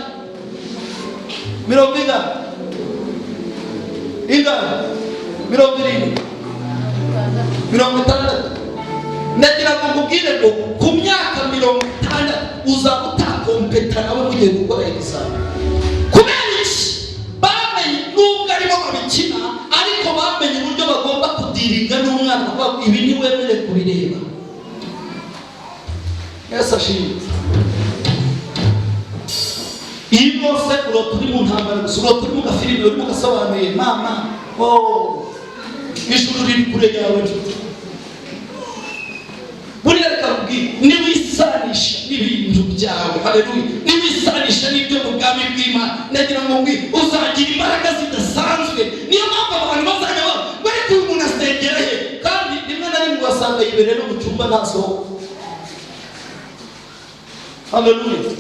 Mirongo ingahe? Ingahe? 70, 60. Ndagira ngo nkubwire ngo ku myaka 60 uzaba utakompeta nawe mugiye gukora examen. Kubera iki? Bamenye, nubwo aribo babikina, ariko bamenye uburyo bagomba kudealinga n'umwana, kuvuga ngo ibi ntiwemere kubireba. Yesu ashimwe. Iyo bose urota uri mu ntambara gusa, urota uri mu gafilimi, uri mu gasobanuye, mama, oh, ijuru riri kure yawe, nshuti. Buriya reka nkubwire, niwisanisha n'ibintu byawe, haleluya, niwisanisha n'ibyo mu bwami bw'Imana, ndagira ngo ngwi uzagira imbaraga zidasanzwe. Niyo mpamvu abantu bazajya bari kuba umuntu asengera he, kandi rimwe na rimwe ugasanga yibereye no mu cyumba, ntasohoka. Haleluya.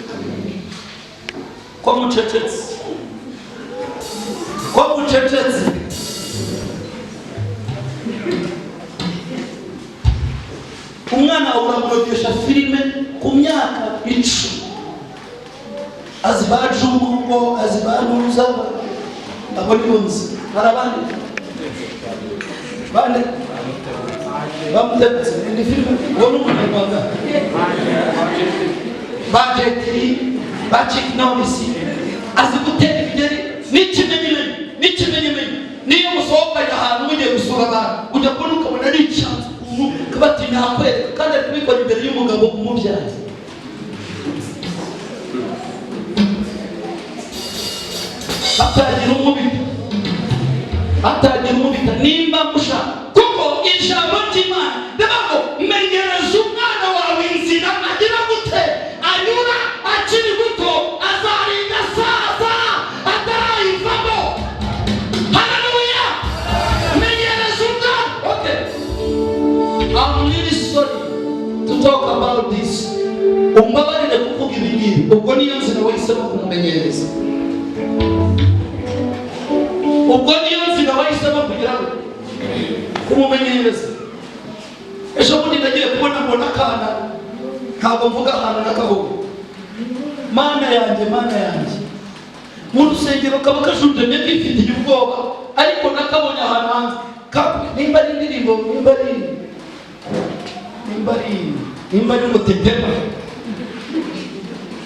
Ko mucecetse? Ko mucecetse? Umwana wawe uramurogesha filime ku myaka 10, azi ba Jumungo, azi ba Nuza, abo ni bunzi. Hari abandi bande bamutetse ni filime, uwo ni umunyarwanda, ba Jet Li, ba Chuck Norris, azi gutera imigeri. N'ikimenyimenyi, n'ikimenyimenyi, niyo musohokanye ahantu mugiye gusura abantu, ujya kubona ukabona ari icyanzu ukuntu bati nakwereka, kandi ari kubikora imbere y'umugabo umubyaye. Hatagira umubita, hatagira umubita nimba mushaka, kuko ijambo ry'Imana rivuga ngo menyereza umwana wawe inzira agira gute? Anyura akiri muto, azarinda asaza atarayivamo. Haleluya. Menyereza umwana. Okay, I'm really sorry to talk about this. Umbabarire kuvuga ibi ngibi. Ubwo niyo nzira wahisemo kumumenyereza, ubwo niyo nzira wahisemo kugira ngo kumumenyereza. Ejo bundi nagiye kubona mbona akana, ntabwo mvuga ahantu n'akavuga. Mana yanjye, Mana yanjye, mu rusengero kaba kajunjamye kifitiye ubwoba, ariko nakabonye ahantu hanze. Nimba ari indirimbo, nimba ari ngo tetema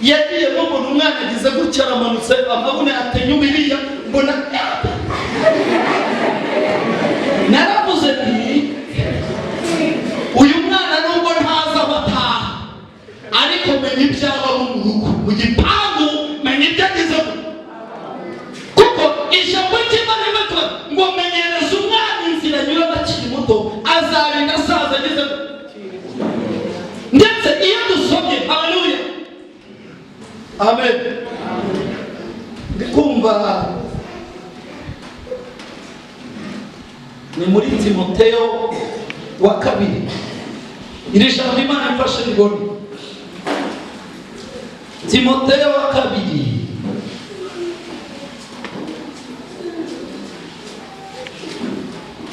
yagiyemo, mbona umwana agize gutya aramanutse, amabuno yatenye biriya, mbona naravuze nti uyu mwana nubwo ntazi aho ataha, ariko menya ibyaba mu rugo, mu gipangu, menya ibyo agezemo, kuko ijambo ry'Imana rivuga ngo menyereza umwana inzira anyuramo akiri muto, azarinda asaza agezemo. Ndetse iyo dusomye, haleluya, amen, ndi kumva ni muri Timoteyo wa kabiri. Iri jambo Imana imfashe ribone. Timoteyo wa kabiri.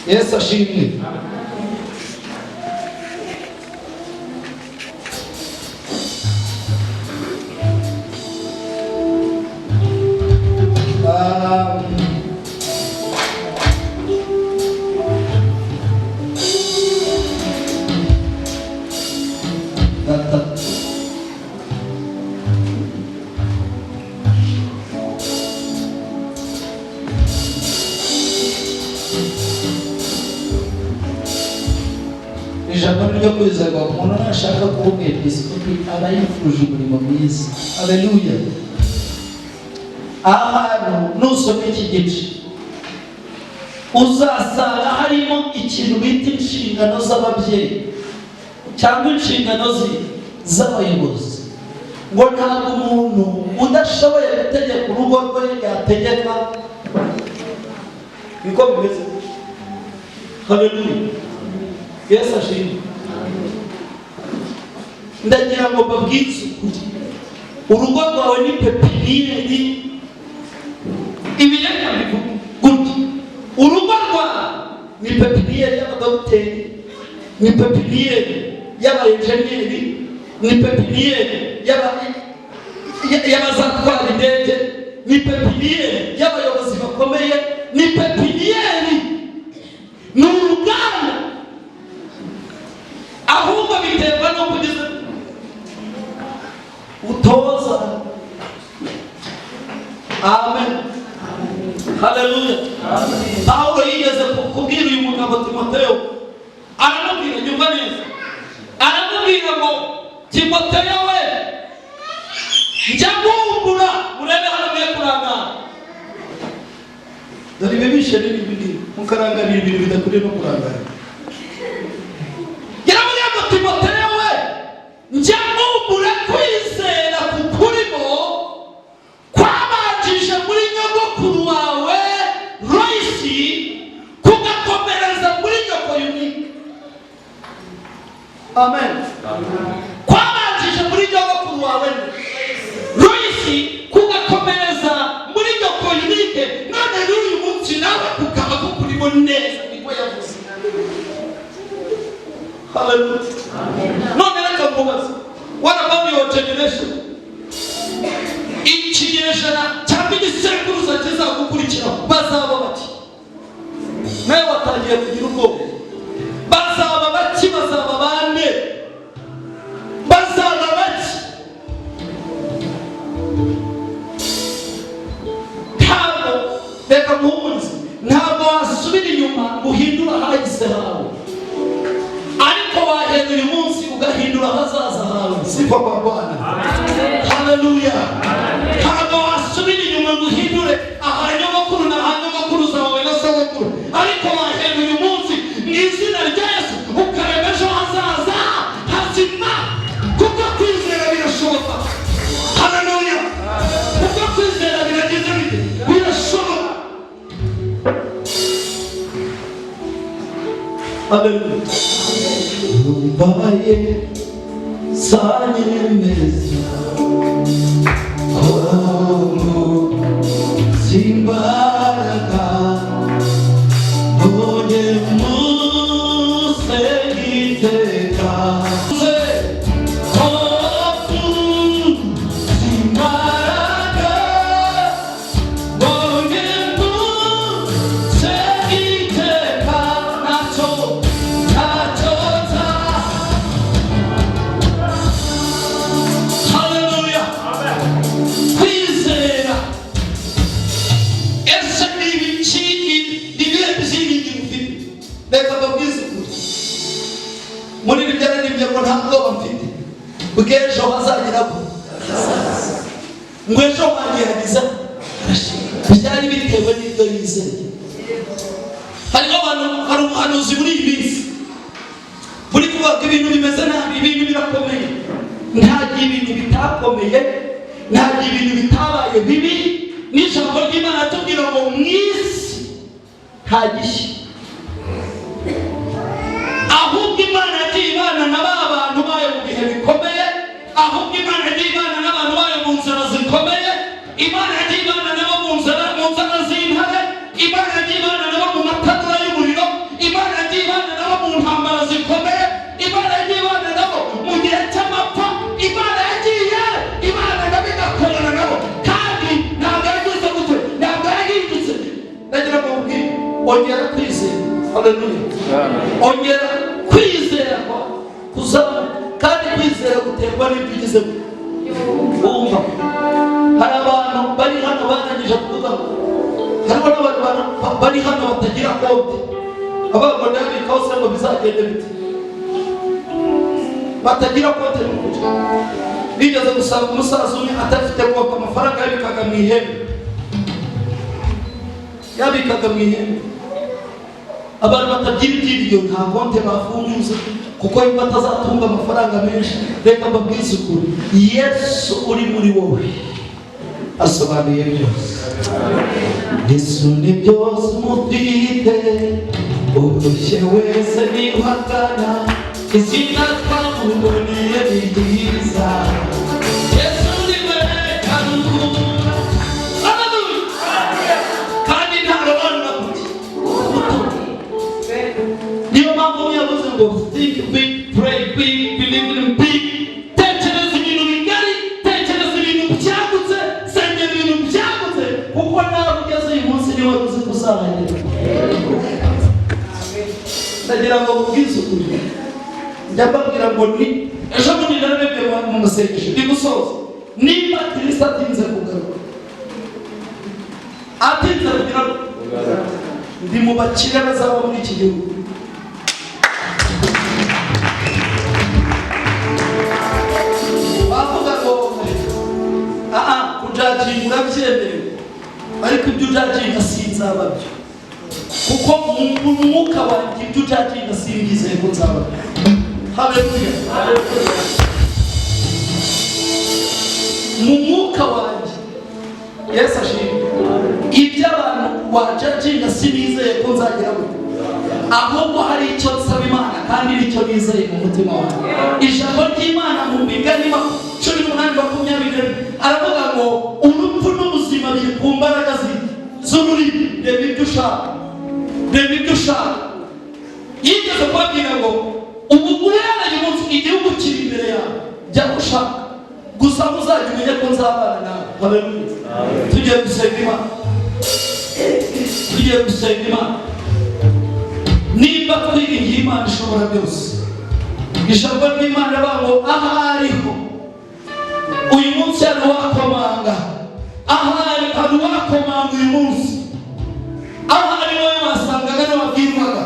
Yesu ashimwe. 3. Ijambo ryo kwizerwa, umuntu nashaka kuba umwepiskopi aba yifuje umurimo mwiza. Haleluya! Aha hantu nusoma iki gice uzasanga harimo ikintu bita inshingano z'ababyeyi cyangwa inshingano z'abayobozi, ngo ntabwo umuntu udashoboye gutegeka urugo rwe yategeka. Niko bimeze. Haleluya, Yesu ashimwe. Ndagira ngo mbabwize ukuri, urugo rwawe ni pépinière. Ibi reka mbivuge gutya: urugo rwawe ni pépinière y'abadogiteri, ni pépinière y'abayenjeniyeri, ni pépinière y'abazatwara indege, ni pépinière y'abayobozi bakomeye, ni pépinière, ni uruganda. Ahubwo biterwa n'uko ugeze utoza. Amen, haleluya. Pawulo yigeze kubwira uyu mugabo Timoteyo, aramubwira, nyumva neza, aramubwira ngo: "Timoteyo we, njya nkumbura." Murebe hano, mwe kurangara, dore ibibishe n'ibi ngibi, mukarangarira ibintu bidakwiriye no kurangara. Yaramubwira ngo: "Timoteyo we, njya nkumbura kwizera kukurimo kwabanjije muri nyogokuru wawe Loyisi, kugakomereza muri nyoko Yunike." Amen. Kwabanjije muri nyogokuru wawe Loyisi, kugakomereza muri nyoko Yunike, none n'uyu munsi nawe kukaba kukurimo neza. Niko yavuze. Haleluya. None reka nkubaze: what about your generation? Ikinyejana cyangwa igisekuruza kizagukurikira bazaba baki? Nawe watangiye kugira ubwoba. Bazaba baki? Bazaba bande? Bazaba baki? Ntabwo, reka muhumurize, ntabwo wasubira inyuma ngo uhindure ahahise hawe, ariko wahera uyu munsi ugahindura ahazaza hawe. Sifa kwa Bwana. Haleluya. Ntabwo wasubira inyuma ngo uhindure aha nyogokuru na aha nyogokuruza wawe na sogokuru, ariko wahera uyu munsi mu izina rya Yesu ukareba ejo hazaza hazima, kuko kwizera birashoboka. Haleluya. Kuko kwizera biragize bite? Birashoboka. Haleluya. Mbaye sanyemeza kongo zimbaraga none musegiteka kofu zimbaraga none musegiteka ntacyo, ntacyo nza. Haleluya. Kwizera, ese ni ibiki? Ni ibihe byiringiro ufite? Reka mbabwize ukuri, muri ibi byararirimbye ngo nta bwoba mfite bw'ejo hazagira ko ngo ejo hanjye hagize byari bitewe n'ibyo yizeye. Hariho abantu, hari umuhanuzi muri iyi minsi buri kuvuga ko ibintu bimeze nabi, ibintu birakomeye. Nta gihe ibintu bitakomeye, nta gihe ibintu bitabaye bibi. N'ijambo ry'Imana atubwira ngo mu isi nta gishya, ahubwo Imana yagiye ibana na ba bantu bayo mu bihe bikomeye, ahubwo Imana yagiye ibana n'abantu bayo mu nzara zikomeye, Imana yagiye ibana nabo mu nzara z'intare, Imana yagiye ibana nabo mu matanura y'umuriro, Imana yagiye ibana nabo mu ntambara zikomeye, Imana yagiye ibana nabo mu gihe cy'amapfa. Imana yagiye ibana nabo, igakorana nabo, kandi ntabwo yagize gute? Ntabwo yahindutse. Ndagira ngo mbwire, ongera kwizera. Haleluya. Ongera kwizera kwa kuzamuka kandi kwizera. Kwizera guterwa n'ibyo ugize wumva. Hari abantu bari hano barangije kuvuga ngo, hariho n'abantu bari hano batagira konti, abavuga ngo ndabikaho se ngo bizagende bite, batagira konti. Mu kujya nigeze gusanga umusaza umwe atafite konti, amafaranga yabikaga mu ihembe, yabikaga mu ihembe. Abantu batagira ibyiringiro nta konti bafunguza, kuko yumva atazatunga amafaranga menshi. Reka mbabwize ukuri, Yesu uri muri wowe asobanuye byose. Yesu ni byose umufite, urushye wese niwagana, izina twamuboneye ni ryiza. Yesu ni we karuhura. Haleluya! Kandi ntarobanura kuki. Niyo mpamvu yavuze ngo "Think big, pray big, believe in big." Tekereza ibintu bigari, tekereza ibintu byagutse, sengera ibintu byagutse, kuko nawe ugeze uyu munsi niwe uzi ko uzahagera. Ndagira ngo mubwize ukuri, njya mbabwira ngo ni ejo bundi narabibwiye mu masengesho ndi gusoza: niba Kirisito atinze kugaruka, atinze kugira ngo ndi mu bakire bazaba muri iki gihugu. Bavuga ngo aha kujudginga urabyemerewe, ariko ibyo ujudginga sinzaba byo, kuko mu mwuka wanjye ibyo ujudginga simbyizeye ko nzaba byo. Haleluya! Mu mwuka wanjye, Yesu ashimwe, ibyo abantu wajudginga sinizeye ko nzagira gute, ahubwo hari icyo nsaba Imana kandi nicyo nizeye mu mutima wanjye. Ijambo ry'Imana mu Migani 18:21 aravuga ngo urupfu n'ubuzima biri ku mbaraga z'ururimi. Reba ibyo ushaka, reba ibyo ushaka. Yigeze kubabwira ngo ubu uhereye umunsi igihugu kiri imbere yawe, jya ushaka gusa, uzajya umenya ko nzabana nawe. Haleluya! Tugiye gusenga Imana, tugiye gusenga Imana. Nimba twiringiye Imana ishobora byose, ijambo ry'Imana rivuga ngo ahariho uyu munsi hari uwakomanga, ahari hari uwakomanga uyu munsi, ahari wowe wasangaga n'ababwirwaga.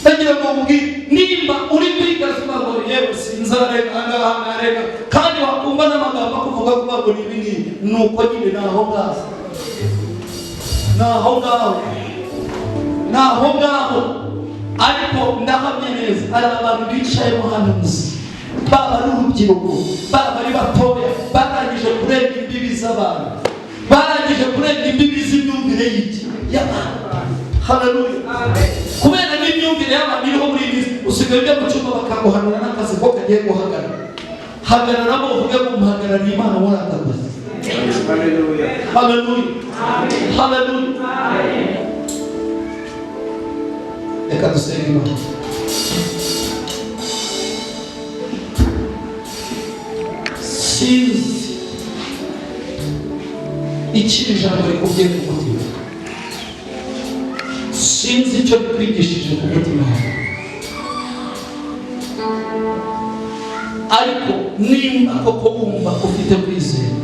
Ndagira ngo mubwire, nimba uri kwiga uvuga ngo yewe sinzarenga ahangaha, ntarenga, kandi wakumva n'amagambo akuvuga kuvuga ngo ni ibi ngibi, ni uko nyine, ni aho ngaho, ni aho ngaho, ni aho ngaho. Ariko ndahamye neza, hari abantu bicayemo hano nzi, baba ari urubyiruko, baba ari batoya, barangije kurenga imbibi z'abantu, barangije kurenga imbibi z'imyumvire y'iki y'abantu. Haleluya! Kubera n'imyumvire y'abantu iriho muri iyi minsi, usigaye ujya mu cyumba bakaguhanura n'akazi ko kagiye guhagarara. Hagararamo uvuge ngo muhagarariye Imana muri aka kazi. Haleluya, haleluya! Reka dusenge Imana. Sinzi icyo iri jambo rikubwiye ku mutima, sinzi icyo rikwigishije ku mutima wawe, ariko nimba koko wumva ufite kwizera,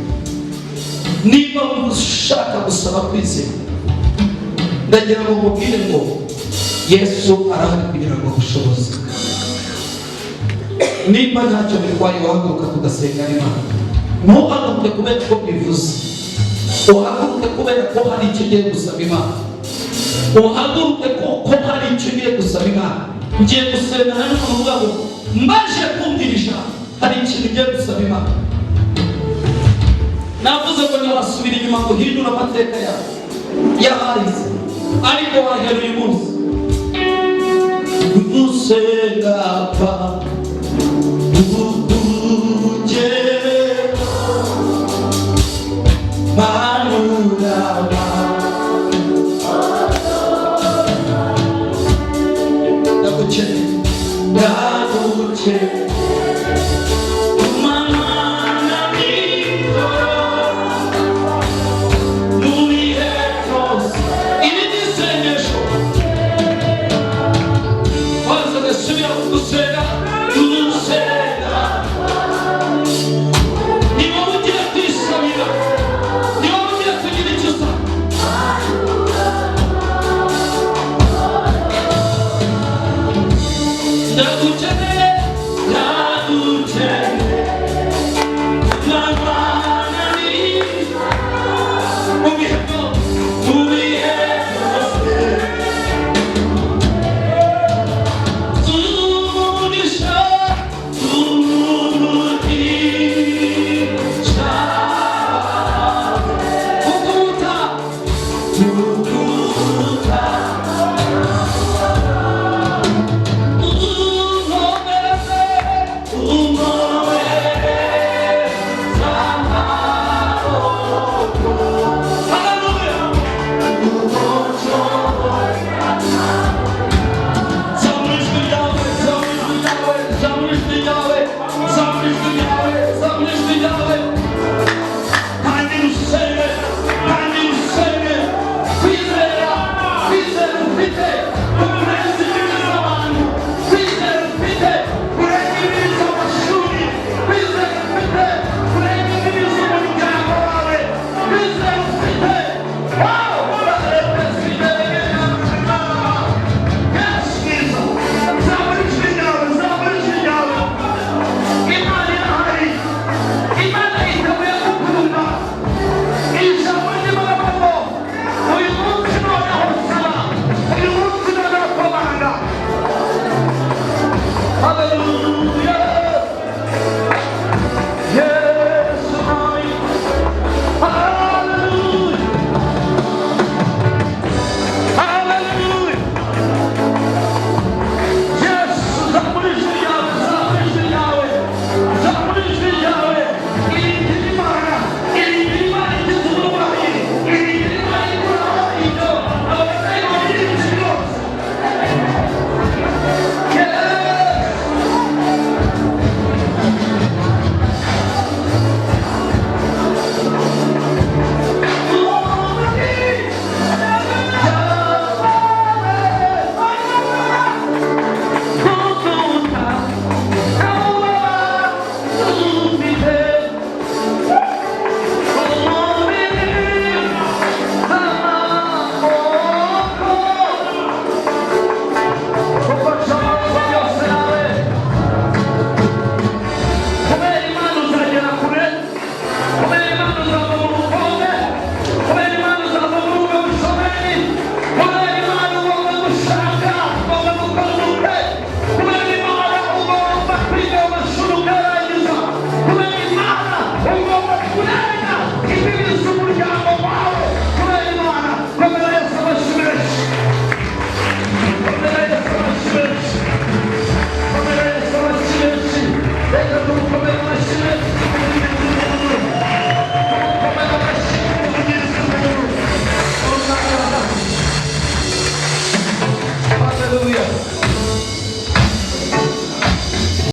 nimba wumva ushaka gusaba kwizera, ndagira ngo nkubwire ngo Yesu arahari kugira ngo agushoboze. Nimba ntacyo bitwaye, wahaguruka tugasenga Imana. Ntuhaguruke kubera ko bivuze, uhaguruke kubera ko hari icyo ugiye gusaba Imana, uhaguruke kuko hari icyo ugiye gusaba Imana. Ngiye gusengana n'umuntu uvuga ngo mbaje kumvira ijambo, hari ikintu ugiye gusaba Imana. Navuze ngo ntiwasubira inyuma ngo uhindure amateka yawe y'ahahise, ariko wahera uyu munsi gusenga pa.